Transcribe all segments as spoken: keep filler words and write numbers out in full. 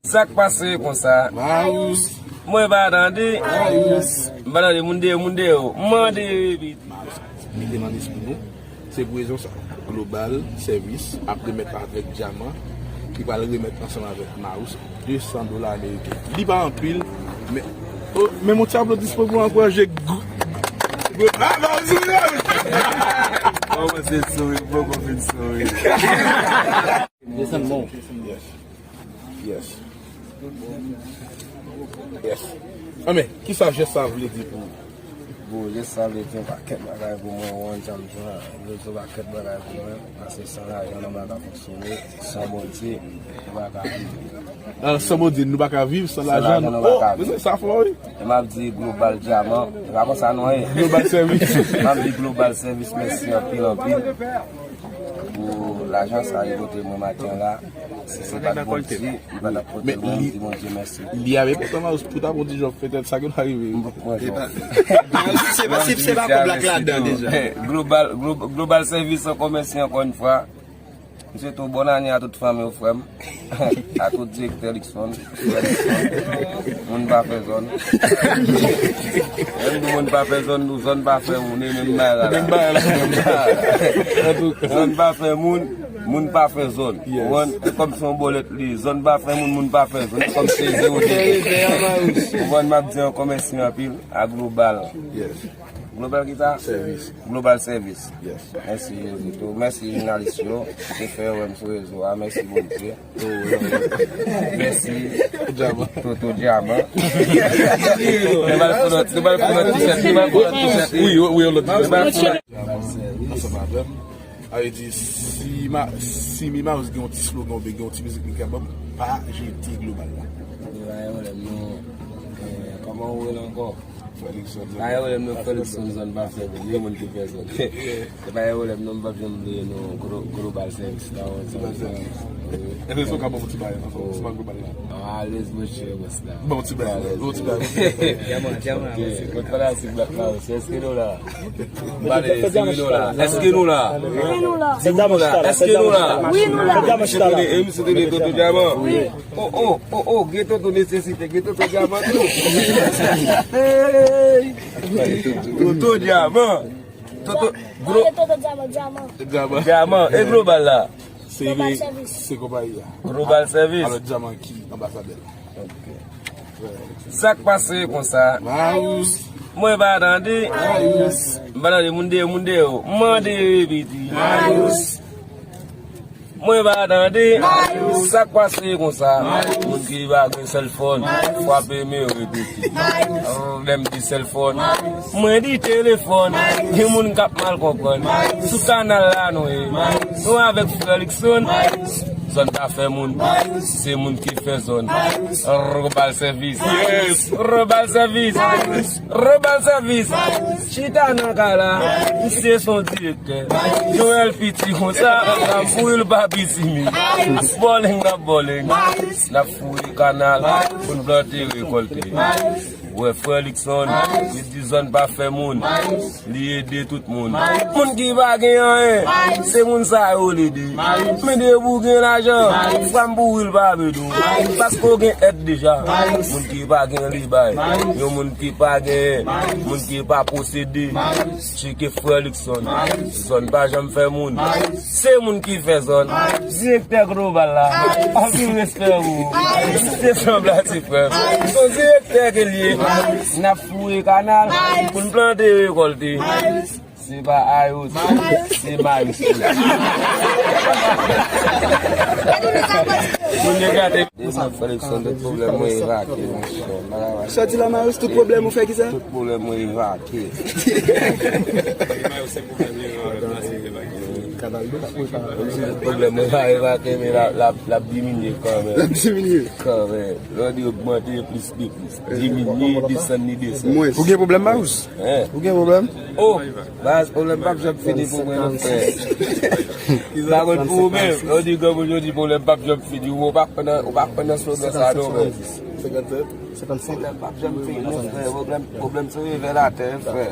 Sa k pase konsa? Maus. Mwen pa tande. Maus. M pa tande moun deyò, moun deyò. M mande repete. Maus. Li te nan lespri nou. Se pou rezon sa. Global Service ap remèt avèk Dyaman, ki pral remèt ansanm avèk Maus de san dola ameriken. Li pa anpil, men, oh, men yon ti aplodisman pou ankouraje gwo, gwo, ah, Maus, wi, wi. Kòmanse souri, m poko fin souri. Desann non. Yes. Yes. Yes. Anben, kisa jès sa vle di pou ou? Bon, jès sa vle di yon pakèt bagay pou mwen, ou konn sa m di a, vle di yon pakèt bagay pou mwen, paske san lajan nou pa ka fonksyone, san Bondye, nou pa ka viv. Ah, san Bondye, nou pa ka viv, san lajan nou pa ka viv. Oh, mezanmi, sa fò, wi. E m ap di Global Dyaman, e pa konsa non, e. Global Service. M ap di Global Service, mèsi anpil, anpil. Pou lajan sa yo pote mwen maten la, si se pa t Bondye, li pa t ap pote l mwen, m di Bondye mèsi. Li ap enpòtan, Maus, pou ta bon ti jòb, petèt sa ki ta rive. M poko manje. Se pa, se pa, se pa kòb la k ladan deja. Global, glo-, Global Service ankò mèsi ankò yon fwa. M swete yon bòn ane a tout fanmi w, frè m. A tout direktè Luckson, frè Luckson. Moun pa fè zòn. Menm di moun pa fè zòn, nou zòn pa fè moun, e menm bagay la. Menm bagay la. Antouka. Zòn pa fè moun, moun pa fè zòn. Yes. Ou konprann? E kòm se yon bòlèt li, zòn pa fè moun, moun pa fè zòn. E kòm se zewo degrè. Ou konprann? M ap di ankò mèsi anpil a Global. Yes. Global ki sa? Service. Global Service. Yes. Mèsi Jezi tou. Mèsi jounalis yo ki fè wè m sou rezo a. Mèsi Bondye. Mèsi Toto Dyaman. Nou pral fè lòt, nou pral fè lòt ti sèt, nou pral fè lòt ti sèt. Wi, wi, wi, lòt ti sèt. Ansanm avè m. Sa vle di, si ma, si Mimaus gen yon ti slogan oubyen gen yon ti mizik li ka ban m, pa jete Global la. Li pa gen pwoblèm non. Eh, kòman ou rele ankò? Felixson. Pa gen pwoblèm non, Felixson, zòn pa fè moun, ni moun ki fè zòn. Se pa gen pwoblèm non, m p ap janm bliye non, Glo-, Global Service la, wi. Global Service. Wi. Èske w ka ban m yon ti bagay nan fò, ti bagay Global la? Alèz, monchè, bòs la. Ban m yon ti bagay, ban m yon ti bagay. Dyaman, dyaman, avanse. Kot fanatik Black Maus, èske nou la? M pale, èske nou la? Èske nou la? Wi, nou la. Di wi nou la. Èske nou la? Wi, nou la. Mwen sou tele, e m sou tele, Toto Dyaman. Wi. Oh, oh, oh, oh, gen Toto Nesesite, gen Toto Dyaman tou. Hey! Toto Dyaman. Toto, gwo. Toto Dyaman, Dyaman. Dyaman. Dyaman. E Global la? Se, Global Service. Se konpayi a. Global Service. Alò, Dyaman ki anbasadè la. Ok. Sa k pase konsa? Maus. Mwen pa tande. Maus. M pa tande moun deyò, moun deyò. M mande repete. Maus. Mwen pa tande. Maus. Sa k pase konsa? Maus. Moun ki pa gen sèlfòn, maus, frape men repete. Maus. Lè m di sèlfòn, maus, mwen di telefòn. Maus. Gen moun k ap mal konprann. Maus. Sou kanal la nou ye. Maus. Nou avèk frè Luckson. Maus. Zòn pa fè moun. Maus. Se moun ki fè zòn. Maus. Global Service. Yes. Global Service. Maus. Global Service. Chita nan kay la. Misye se yon direktè. Joel Piti konsa, n ap fouri l pa pitimi. Bòlèng n ap bòlèng. N ap fouri kanal pou n plante, rekòlte. Wè frè Luckson, li di zòn pa fè moun. Li ede tout moun. Moun ki pa gen anyen, se moun sa yo l ede. Men depi w gen lajan, fwa m pou wi l pa bezwen w. Paske w gen èd deja. Moun ki pa gen li bay. Yon moun ki pa gen, moun ki pa posede. Tcheke frè Luckson. Zòn pa janm fè moun. Se moun ki fè zòn. Direktè Global la. Anpil respè pou ou. Se sanblati frè. Se yon direktè ke l ye. N ap foure kanal pou n plante, rekòlte. Se pa Ayos, se Mayos. Moun yo gate. Depi m ap fè leksyon, tout pwoblèm mwen evakye, monchè. Sa w di la, Mayos, tout pwoblèm ou fè ki sa? Tout pwoblèm mwen evakye. Tout pwoblèm mwen pa evakye, men l ap, l ap, l ap diminye kanmenm. L ap diminye. Kanmenm. Lè w di ogmante, plis li plis. Diminye, desann li desann. Ou gen pwoblèm, Mayos? Hein? Ou gen pwoblèm? Oh, baz, pwoblèm p ap janm fini pou mwen non, frè. Pa konn pou ou menm, lè w di granmoun yo di pwoblèm p ap janm fini, ou pa konn nan, ou pa konn nan slogan sa non, frè. Senkannsenk. Pwoblèm p ap janm fini non, frè. Pwoblèm, pwoblèm se revelatè, frè.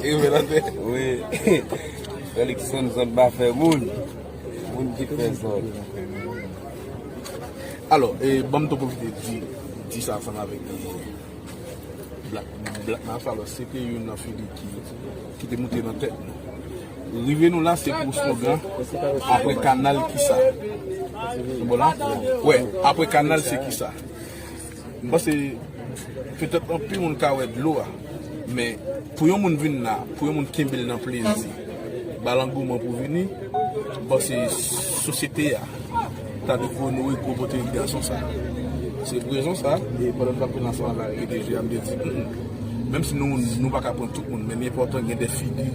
Revelatè? Wi. Felixson, zòn pa fè moun. Moun ki fè zòn. Alò, e, ban m tou pwofite di, di sa ansanm avèk, e, Black, Black Mars. Alò, se te youn nan figi ki, ki te moute nan tèt nou. Rive nou la, se pou slogan, apre kanal ki sa. Bon la? Wè, apre kanal se ki sa. M panse, petèt anpil moun ka wè dlo a, men pou yon moun vin la, pou yon moun kenbe l nan plezi, ba l angouman pou vini, m panse sosyete a ta dwe onore gwo pote gason sa. Se pou rezon sa, e pandan m t ap pran ansanm avèk P D G a, m te di, hmm, menm si nou, nou pa ka pran tout moun, men li enpòtan gen de figi.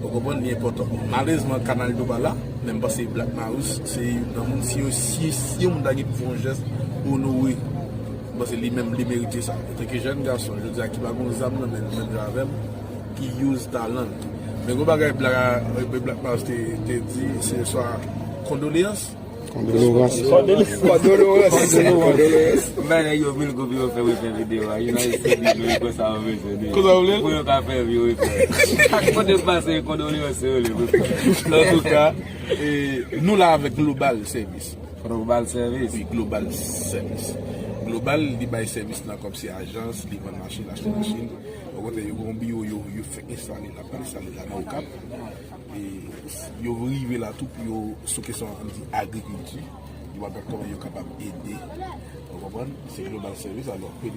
Ou konprann? Li enpòtan. Malerezman, Kanal de pa la, men m panse Black Marius se youn nan moun, si, si, si yon moun ta gen pou fè yon jès, onore. M panse li menm, li merite sa. Antanke jèn gason, jodi a, ki pa gon zam nan men l, menm jan avè m, ki use talan l. Men gon bagay Black, Black Marius te, te di, se swa kondoleyans, Kondoleyans. Kondoleyans. Kondoleyans. Bagay yo mil koup yo fè refè videyo a. Yo nan estidyo yo konsa yo bezwen de. Konsa yo vle? Pou yo ka fè vye refè. Chak kote m pase, kondoleyans yo le. Antouka, e, nou la avèk Global Service. Global Service. Wi, Global Service. Global, li bay sèvis nan kòmsi ajans, li vann machin, achte machin. Okontrè, yo gen yon biwo, yo, yo fèk enstale la, pa enstale la nan Okap. E yo rive la tou pou yo, sou kesyon, ann di, agrikilti, yo ap wè kòman yo kapab ede. Ou konprann? Se Global Service. Alò, P D